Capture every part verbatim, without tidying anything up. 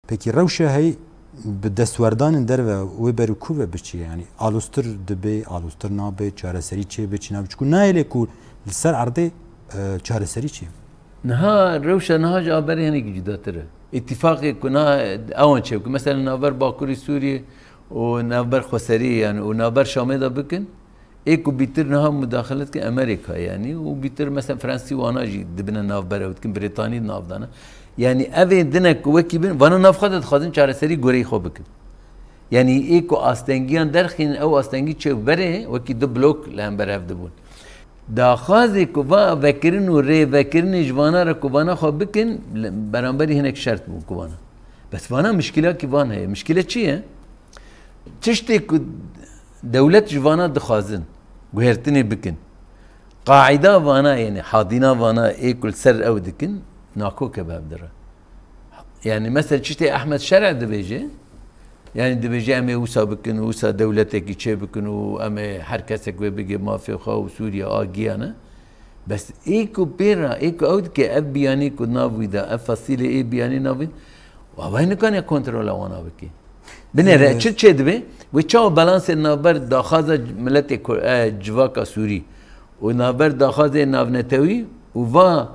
Pekî rewşa heyî bi destwerdanên derve wê ber û ku ve biçî, yanî aloztir dibe, aloztir nabe, çareserî çê be, çi nabe, çiku nahêle ku li ser erdê, e, çareserî çê be. Niha rewşa niha ji a berê hinekî cudatir e. Îtîfaqê ku niha ewan çêbike, mesela navber Bakurê Sûriyê û navber Xweseriyê, yani, û navber Şamê de bikin, ê ku bîtir niha mudaxelet dikin Amerîka, yani, û bîtir mesela Fransî wana jî dibine navber ew dikin, Brîtanî navdane. Yani, ev ê dinek ku wekî bin, vana nav xwe de dixwazin çareserî goreyê xwe bikin. Yani, ê ku astengiyan derxînin, ew astengî çê û berê, wekî du blok li hember hev dibûn. Daxwazê ku va vekirin û rêvekirinê ji vana re ku vana xwe bikin, li beramberî hinek şert bûn ku vana. Bes vana mişkilakî van heye. Mişkile çi ye? Tiştê ku dewlet ji vana dixwazin, guhertinê bikin. Qaîda vana, yani hadîna vana ê ku li ser ew dikin, nakok e bi hev dire. Yani mesela tiştê Ehmed Şer'e dibêje, yani dibêje em ê wisa bikin û wisa dewletekî çê bikin û em ê her kesek wê bigê mafê xwe û Sûriye a giyane. Bes ê ku pê re, ê ku ew dike ev biyanî ku nav wî de, ev fasîlê ê biyanî nav wî, wa vay nikane kontrola wana bike. Binêre, Evet. çi çê dibe? Wê çawa balansê navber daxwaza miletê Kur-, e, civaka Sûrî û navber daxwazê navnetewî û va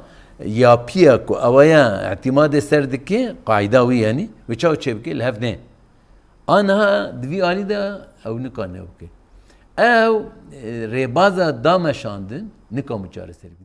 yapiya ku ewa ya îtîmadê ser dike, qaîda wî yanî, wê çawa çê bike? Li hev ne. A niha di vî alî de ew nikane ew bike. Ew, e, rêbaza dameşandin nikam çareserî bike.